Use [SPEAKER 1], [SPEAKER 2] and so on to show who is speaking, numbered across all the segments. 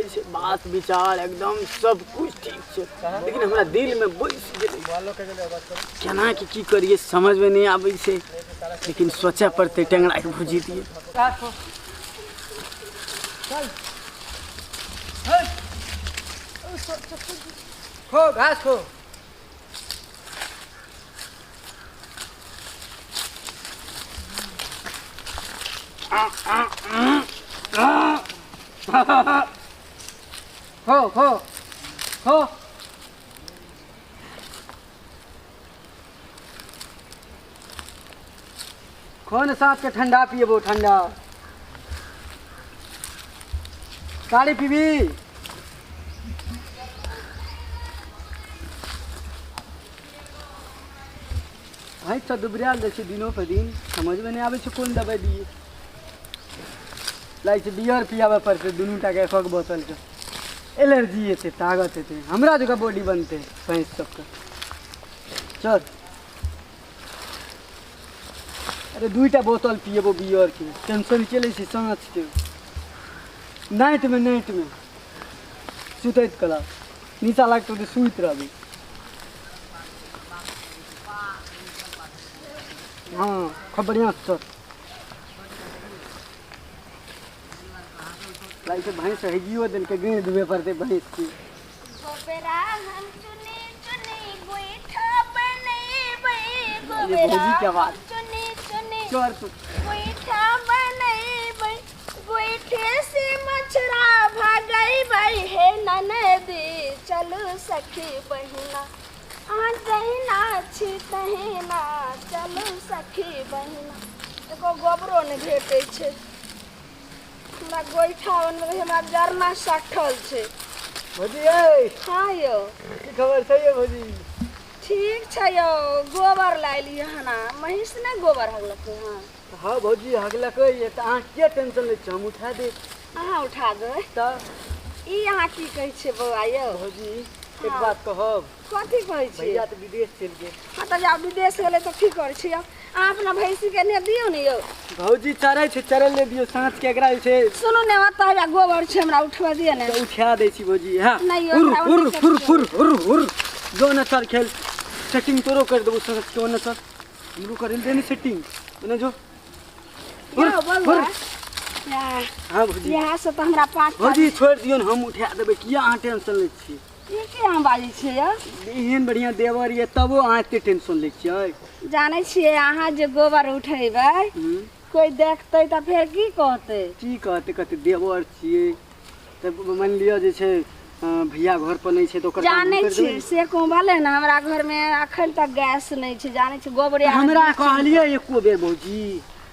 [SPEAKER 1] जाइ छै, बात विचार एकदम सब कुछ ठीक छै, लेकिन हमरा दिलमे बैस गेलै। केना कि की करियै समझमे नहि आबै छै, लेकिन सोचऽ पड़तै। टेंगराके भुजी दियै।
[SPEAKER 2] खो घास खो। खो खो खो। खो ने, साँझ के ठंडा पियबो, ठंडा साड़ी पीबी। भैंस तऽ दुबरायल जाइ छै दिनो पर दिन, समझमे नहि आबै छै कोन दबाइ दियै। लागै छै बियर पियाबऽ पड़तै दुनू टाके एक एक बोतलके। एलर्जी एतै, ताकत एतै, हमरा जकाँ बॉडी बनतै भैंस सबके। चल, अरे दुईटा बोतल पियबो बियरके, टेंशन के लै छै। साँझके नाइटमे, नाइटमे सुतैत कला नीचा लागतौ तऽ सुति रहबै। हँ, खूब बढ़िआँ से चल। लागै छै भैंस हैगियो देलकै, गाँरि धुए पड़तै भैंसके।
[SPEAKER 3] गोबरा हम चुनी चुनी गोइठा बनेबै।
[SPEAKER 1] ये भौजी के आवाज।
[SPEAKER 3] चुनी चुनी
[SPEAKER 1] चल तू।
[SPEAKER 3] गोइठा बनेबै, गोइठे से मछरा भगैबै। हे ननदी चलू सखी बहिना, अहाँ जहिना छी तहिना चलू सखी बहिना। एको गोबरो नहि भेटै छै हमरा गोइठा बनबै, हमरा जरना सठल छै।
[SPEAKER 1] भौजी यै।
[SPEAKER 3] हँ यौ।
[SPEAKER 1] की खबर छै यौ भौजी?
[SPEAKER 3] ठीक छै यौ। गोबर लाइलियै हन, महींस नहि गोबर हगलकै हँ?
[SPEAKER 1] हँ भौजी, हगलकै ये। तऽ अहाँ किया टेंशन लै छियै? हम उठा देब।
[SPEAKER 3] अहाँ उठा देबै?
[SPEAKER 1] तऽ
[SPEAKER 3] ई अहाँ की कहै छियै बौआ यौ?
[SPEAKER 1] भौजी, एक बात कहब?
[SPEAKER 3] कथी कहै छियै?
[SPEAKER 1] भैया तऽ विदेश चलि गेल।
[SPEAKER 3] हँ, तऽ जाउ विदेश गेलै तऽ की करै छियै? अहाँ अपना भैंसीके ने दियौ ने यौ।
[SPEAKER 1] भौजी, चरै छै, चरै लए दियौ। साँझके एकरा जे छै।
[SPEAKER 3] सुनू ने, ओतऽ हैया गोबर छै, हमरा उठबऽ दिअ ने।
[SPEAKER 1] तऽ उठा दै छी भौजी। हँ।
[SPEAKER 3] नहि यौ,
[SPEAKER 1] हुर
[SPEAKER 3] हमरा
[SPEAKER 1] हुर
[SPEAKER 3] ओतऽ
[SPEAKER 1] हुर हुर हुर हुर। जो ने चल खेल, सेटिंग तोरो कर देबो साँझ के। ओने चल, हमरो करे दे ने सेटिंग। ओने जो। हुर
[SPEAKER 3] यौ बौआ।
[SPEAKER 1] हुर। हँ भौजी।
[SPEAKER 3] इएह से तऽ हमरा पाँच
[SPEAKER 1] भौजी, छोड़ि दियौ ने, हम उठा देबै। किया अहाँ टेंशन लै छियै?
[SPEAKER 3] ई की अहाँ बाजै छियै यौ?
[SPEAKER 1] एहन बढ़िआँ देवर यऽ तबो अहाँ एते टेंशन लै छियै?
[SPEAKER 3] जानै छियै, अहाँ जे गोबर उठेबै, कोइ देखतै तऽ फेर की कहतै?
[SPEAKER 1] की कहतै? कहतै देवर छियै। तऽ मानि लिअ जे छै भैया घर पर नहि छै तऽ ओकर काम हम
[SPEAKER 3] जानै
[SPEAKER 1] करि देबै
[SPEAKER 3] छियै
[SPEAKER 1] ने।
[SPEAKER 3] से कहूँ भले ने, हमरा घरमे अखन तक गैस नहि छै, जानै छियै? गोबरे
[SPEAKER 1] तऽ हमरा
[SPEAKER 3] आर
[SPEAKER 1] कहलियै एको बेर भौजी,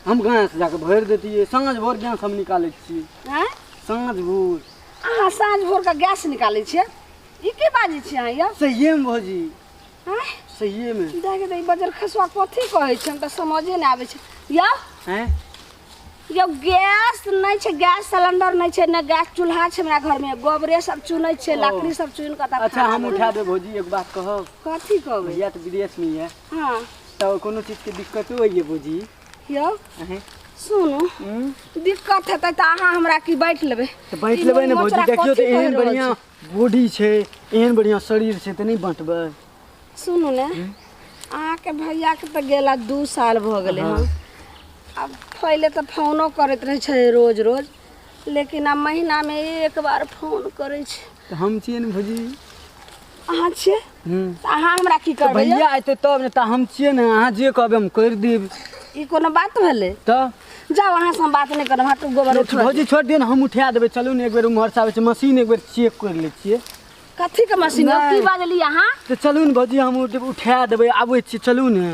[SPEAKER 1] हम गैस जाकऽ भरि दैतियै। साँझ भोर गैस हम निकालै छियै।
[SPEAKER 3] आँय?
[SPEAKER 1] साँझ भोर।
[SPEAKER 3] अहाँ साँझ भोरके गैस निकालै छियै? ई की बाजै छियै अहाँ यौ?
[SPEAKER 1] सहिएमे भौजी।
[SPEAKER 3] आँय?
[SPEAKER 1] सहिएमे।
[SPEAKER 3] देख तऽ ई बजर खसुआ कथी कहै छै, हम तऽ समझे नहि आबै छै यौ।
[SPEAKER 1] आँय?
[SPEAKER 3] यौ, गैस नहि छै, गैस सिलेंडर नहि छै, नहि गैस चूल्हा छै हमरा घरमे। गोबरे सब चुनै छै,
[SPEAKER 1] ओ।
[SPEAKER 3] लकड़ी सब चुनि कऽ तब
[SPEAKER 1] अच्छा
[SPEAKER 3] खाना
[SPEAKER 1] हम
[SPEAKER 3] बनबै।
[SPEAKER 1] उठा देब। भौजी, एक बात कहब?
[SPEAKER 3] कथी कहबै?
[SPEAKER 1] भैया तऽ विदेशमे यऽ।
[SPEAKER 3] हँ।
[SPEAKER 1] तऽ कोनो चीजके दिक्कतो होइए भौजी?
[SPEAKER 3] यौ।
[SPEAKER 1] अहें।
[SPEAKER 3] सुनू। दिक्कत हेतै तऽ अहाँ हमरा की बाँटि लेबै?
[SPEAKER 1] तऽ बाँटि
[SPEAKER 3] ई
[SPEAKER 1] लेबै ने भौजी।
[SPEAKER 3] मोचरा
[SPEAKER 1] देखियौ
[SPEAKER 3] कथी
[SPEAKER 1] तऽ
[SPEAKER 3] कहि
[SPEAKER 1] एहन
[SPEAKER 3] रहल
[SPEAKER 1] बढ़िआँ
[SPEAKER 3] छै?
[SPEAKER 1] बॉडी छै, एहन बढ़िआँ शरीर छै, तऽ नहि बाँटबै?
[SPEAKER 3] सुनू ने, अहाँके भैयाके तऽ गेला 2 साल भऽ गेलै हँ। आब पहिले तऽ फोनो करैत रहै छै रोज रोज, लेकिन आब महीनामे एक बार फोन करै छै।
[SPEAKER 1] तऽ हम छियै ने भौजी।
[SPEAKER 3] अहाँ छियै तऽ अहाँ हमरा की
[SPEAKER 1] तऽ
[SPEAKER 3] करबै यौ?
[SPEAKER 1] भैया एतै तब ने। तऽ हम छियै ने, अहाँ जे कहबै हम करि देब।
[SPEAKER 3] ई कोनो बात भेलै?
[SPEAKER 1] तऽ
[SPEAKER 3] जाउ, अहाँसँ हम बात नहि करब। हटू, गोबर उठबऽ।
[SPEAKER 1] भौजी, छोड़ि दियौ ने, हम उठा देबै। चलू ने, एक बेर उम्हरसँ आबै छै मशीन, एक बेर चेक करि लै छियै।
[SPEAKER 3] कथीके मशीन यौ? की
[SPEAKER 1] नहि।
[SPEAKER 3] बाजलियै अहाँ?
[SPEAKER 1] तऽ चलू ने भौजी, हम उठा देबै। आबै छी, चलू ने।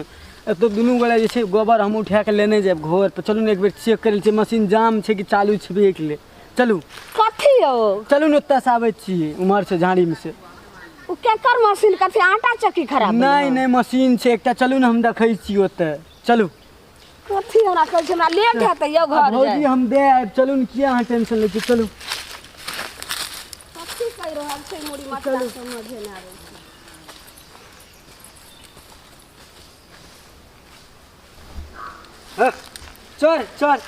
[SPEAKER 1] एतऽ दुनू गोटा जे छै गोबर हम उठा कऽ लेने जायब घर पर। चलू ने, एक बेर चेक करि लै छियै मशीन जाम छै कि चालू छै। देख ले, चलू।
[SPEAKER 3] कथी यौ?
[SPEAKER 1] चलू ने, ओतऽसँ आबै छी उम्हरसँ झाड़ीमे से।
[SPEAKER 3] ओ केकर मशीन? कथी आटा चक्की खराब भेलै
[SPEAKER 1] नहि
[SPEAKER 3] हँ?
[SPEAKER 1] नहि, मशीन छै एकटा। चलू ने, हम देखै छी ओतऽ, चलू।
[SPEAKER 3] कथी हमरा कहै छै? हमरा लेट हेतै यौ घर
[SPEAKER 1] भौजी,
[SPEAKER 3] जाय।
[SPEAKER 1] हम दे आयब, चलू ने। किया अहाँ टेंशन लै छी? चलू।
[SPEAKER 3] कथी कहि रहल छै मुड़ी मटका, समझे नहि आबै छै।
[SPEAKER 1] हाँ, चल चल।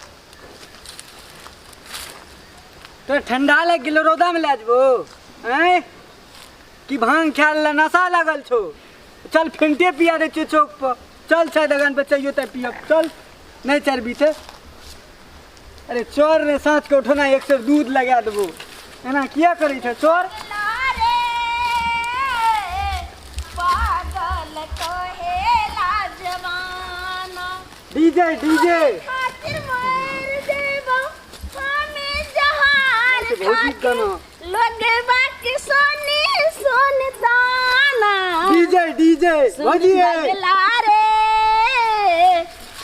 [SPEAKER 2] तोरा ठंडा लागि गेलो रौदा में लए जेबो आँय कि भांग खाय ला नशा लागल छौ चल फेंटे पिया दै छियौ चौक पर चल चाय दगान पर चाहियो तऽ पियब चल नहीं चढ़बी तऽ अरे चोर रे साँझ के उठो ना एक सेर दूध लगा देबो एना किया करै छै चोर
[SPEAKER 3] पागल कहेला जवाना
[SPEAKER 2] डीजे डीजे
[SPEAKER 3] खातिर मर देबो हमें जहान
[SPEAKER 2] भौजी के गाना
[SPEAKER 3] लोगवा के सोनी सोन दाना
[SPEAKER 2] डीजे डीजे भौजी
[SPEAKER 3] बदला रे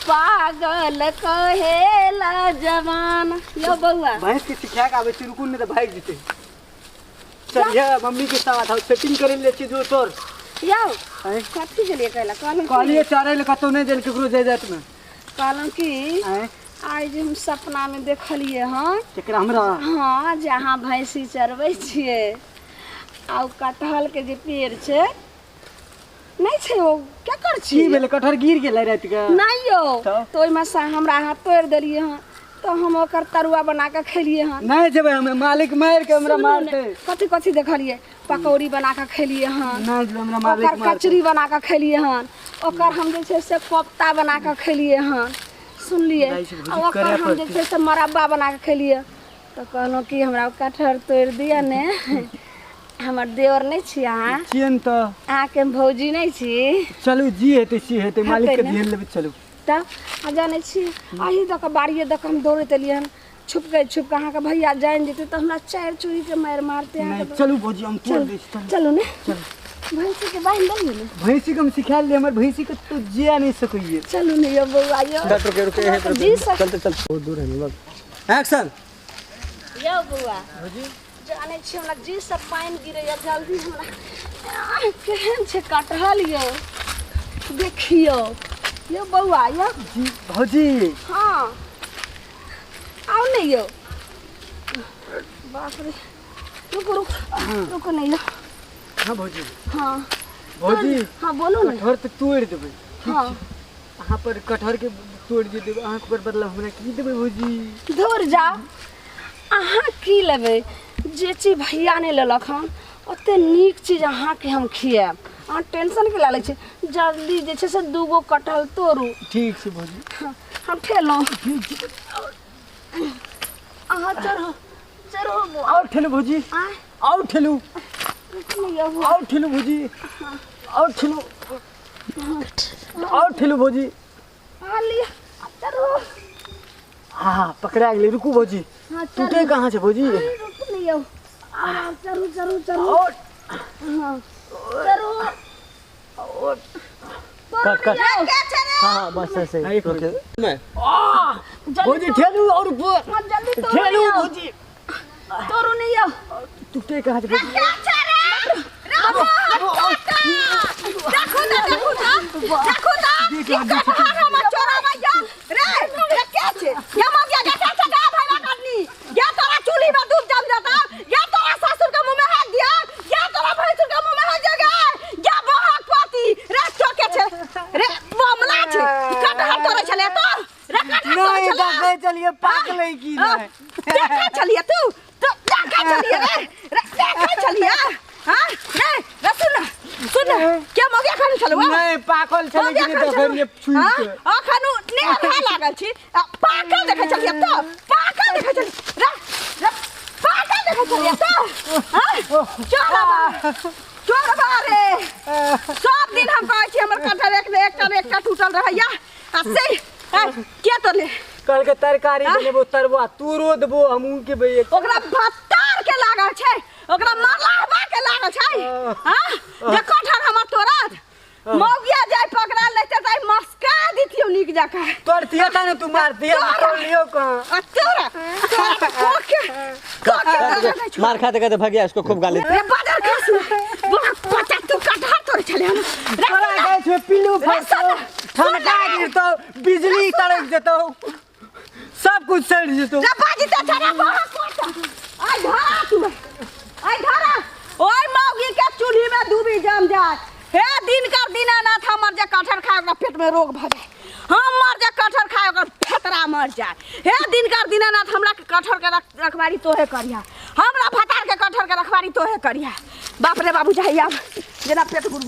[SPEAKER 3] पागल कहेला जवान यो बउआ
[SPEAKER 2] भैंस के सिखा के आबै छी रुकू नहीं तऽ भागि जेतै चल ये मम्मी के साथ हम सेटिंग करे ले छी जो तोर
[SPEAKER 3] यौ
[SPEAKER 2] आँय?
[SPEAKER 3] कथी के लिए कहला कहलहुँ
[SPEAKER 2] कहलिए चढ़ै लए कतौ नहि देल केकरो जाय जात में
[SPEAKER 3] कहलहुँ कि
[SPEAKER 2] आँय
[SPEAKER 3] आइ जे हम सपना में देखलिए हँ
[SPEAKER 2] केकरा हमरा
[SPEAKER 3] हँ जे अहाँ भैंसी चरबै छियै आ ओ कटहल के जे पेड़ छै नहि छै ओ केकर
[SPEAKER 2] की
[SPEAKER 3] छियै
[SPEAKER 2] भेलै कटहर गिर गेलै राति के
[SPEAKER 3] नहि यौ
[SPEAKER 2] तब?
[SPEAKER 3] तऽ ओहिमे सँ हमरा अहाँ तोड़ि देलियै हँ तऽ हम ओकर तरुआ बना कऽ खेलियै हँ
[SPEAKER 2] नहि जेबै हम मालिक मारि के हमरा
[SPEAKER 3] सुनू ने,
[SPEAKER 2] मारतै
[SPEAKER 3] कथी कथी देखलियै पकौड़ी बना कऽ खेलियै हँ
[SPEAKER 2] नहि जेबै हमरा मालिक
[SPEAKER 3] ओकर
[SPEAKER 2] मारतै
[SPEAKER 3] कचरी बना कऽ खेलियै हन ओकर हम जे छै से कोफ्ता बना कऽ खेलियै हन सुनलियै
[SPEAKER 2] दाइ से भुजी
[SPEAKER 3] आ ओकर
[SPEAKER 2] करए
[SPEAKER 3] हम जे छै से मरब्बा बना कऽ खेलियै तऽ कहलहुँ कि हमरा कटहर तोड़ि दिअ ने हमर देवर नहि छी अहाँ
[SPEAKER 2] छियनि तऽ
[SPEAKER 3] अहाँके हम भौजी नहि छी
[SPEAKER 2] चलू जी हेतै सी हेतै मालिक के
[SPEAKER 3] ने?
[SPEAKER 2] ध्यान लेबै चलू
[SPEAKER 3] तऽ आ जानै छी अही दऽ कऽ बाड़िए दऽ कऽ हम दौड़ैत एलियै हन छुपि कऽ छुपि कऽ अहाँके भैया जानि जेतै तऽ हमरा चारि चूड़ीके मारि मारतै
[SPEAKER 2] नहि
[SPEAKER 3] अहाँके
[SPEAKER 2] चलू भौजी हम तोड़ दै छी चलू
[SPEAKER 3] चलू ने भैंसीके बान्हि देलियै ने
[SPEAKER 2] भैंसी के हम सिखा लिए हमर भैंसी के तो जिया नहीं सकैए
[SPEAKER 3] चलू ने यौ बौआ यौ
[SPEAKER 4] रुके रुके यहीं पर
[SPEAKER 3] जी सर
[SPEAKER 4] चलते चलते बहुत दूर है ना बस एक्शन
[SPEAKER 3] यौ बौआ जानै छी हमरा जी सब पानि गिरैया जल्दी हमरा आह, केहन छै कटहल यौ देखियौ यौ बौआ यौ
[SPEAKER 2] जी भौजी
[SPEAKER 3] हँ आउ ने यौ बाप रे रुकू रुकू रुकू ने यौ
[SPEAKER 2] हाँ भौजी
[SPEAKER 3] हँ
[SPEAKER 2] भौजी
[SPEAKER 3] हँ बोलू ने
[SPEAKER 2] कटहर तऽ तोड़ि देबै
[SPEAKER 3] हँ
[SPEAKER 2] अहाँ पर कटहर के तोड़ि जे देबै अहाँके पर बदला हमरा की देबै भौजी
[SPEAKER 3] दूर जाउ अहाँ की लेबै जे चीज भैया नहि लेलक हन ओते नीक चीज अहाँके हम खियाएब अहाँ टेंशन के लै छी जल्दी जे छै से दूगो कटहल तोड़ू
[SPEAKER 2] ठीक छै भौजी
[SPEAKER 3] हम ठेलहुँ अहाँ चढ़ू चढ़ू बौआ।
[SPEAKER 2] आओर ठेलू भौजी
[SPEAKER 3] आँय,
[SPEAKER 2] आओर ठेलू
[SPEAKER 3] नहि यौ
[SPEAKER 2] आओर ठेलू भौजी आओर ठेलू आओर ठेलू भौजी
[SPEAKER 3] अहाँ लिअ चढ़ू
[SPEAKER 2] हाँ पकड़ा गेलै रुकू भौजी
[SPEAKER 3] हाँ चढ़ू
[SPEAKER 2] टूटे कहाँ छै भौजी
[SPEAKER 3] अरे, रुकू ने यौ आराम चढ़ू चढ़ू चढ़ू
[SPEAKER 2] आओर
[SPEAKER 3] हाँ चढ़ू
[SPEAKER 4] कट कट
[SPEAKER 3] यौ।
[SPEAKER 4] हाँ हाँ बस ऐसे ही
[SPEAKER 2] एक
[SPEAKER 4] रुके मैं
[SPEAKER 2] भौजी ठेलू आओर ऊपर
[SPEAKER 3] हाँ, जल्दी तोड़ू
[SPEAKER 2] ठेलू
[SPEAKER 3] यौ।
[SPEAKER 2] भौजी
[SPEAKER 3] तोड़ू ने यौ
[SPEAKER 2] टूटे कहाँ छै भौजी
[SPEAKER 3] देखू ना देखू ना देखू ना ई कटहर हमर चोराबैया रे रे के छै या मगिया देखा छै गा भैया करनी या तोरा चूल्ही में डूब जम जाता या तोरा ससुर के मुंह में हाथ दिया या तोरा भैंसुर के मुंह में हाथ दिया या बहक पति रे चोके छै रे बमला छै कटहर तोरे छले तो रे कटहर तोरे
[SPEAKER 2] नहीं
[SPEAKER 3] छले
[SPEAKER 2] देखै चलिए पाकलै की नहि
[SPEAKER 3] देखै छलियै तू तू देखै छलियै रे रे देखै छलियै हाँ रे रे सुन ना सुन ना क्या मगिया खाने छलौ
[SPEAKER 2] नहि पाकल छलै कि नहि देखलियै छुइ के
[SPEAKER 3] अखन ने आधा लागल छी आ, पाकल देखै छलियै तो पाकल देखै छलियै रे रे पाकल देखै छलियै तो हाँ चोरबा चोरबा रे सब दिन हम कहै छी हमर कटहर एक ने एकटा ने एकटा टूटल रहैया आ से ए, के तोड़ले
[SPEAKER 2] कहलकै तरकारी बनेबो तरुआ तोरो देबो हमहूँ के भैया
[SPEAKER 3] ओकरा भत्तार के लागल छै ओकरा मरलाहबा के लागल छै हाँ जे कटहर हमर तोड़त मौगिया जाय पकड़ा लेते त मस्का दितियौ नीक जकाँ
[SPEAKER 2] तोड़तियो ता ने तू मारतियो तोड़ लियो कहाँ
[SPEAKER 3] आ तोरा तोरा कोके कोके तोरा छै।
[SPEAKER 4] मार खाते खाते भाग गया इसको खूब गाली
[SPEAKER 3] रे बाजार खासु बच्चा तू कटहर तोड़े छले हम रे
[SPEAKER 2] तोरा गाछ में पिल्लू फंसतो ठनका गिरतो बिजली तड़क जेतो सब कुछ सड़ जेतो
[SPEAKER 3] रे बाजी त छरे बहा कोटा आई धरा तू आई धरा ओय मौगी के चूल्ही में डूबी जम जाए हे दिन कर दीनानाथ हमर जे कटहर खाए ओकरा पेट में रोग भऽ जाए हमर जे कटहर खाए ओकर फेतरा मर मर जाए। हे दिनकर दीनानाथ, हमरा के कटहर के रखवारी तोहे करिहा, हमरा भतार के कटहर के रखवारी तोहे करिहा। बाप रे बाबू जाइया जेना पेट गुड़।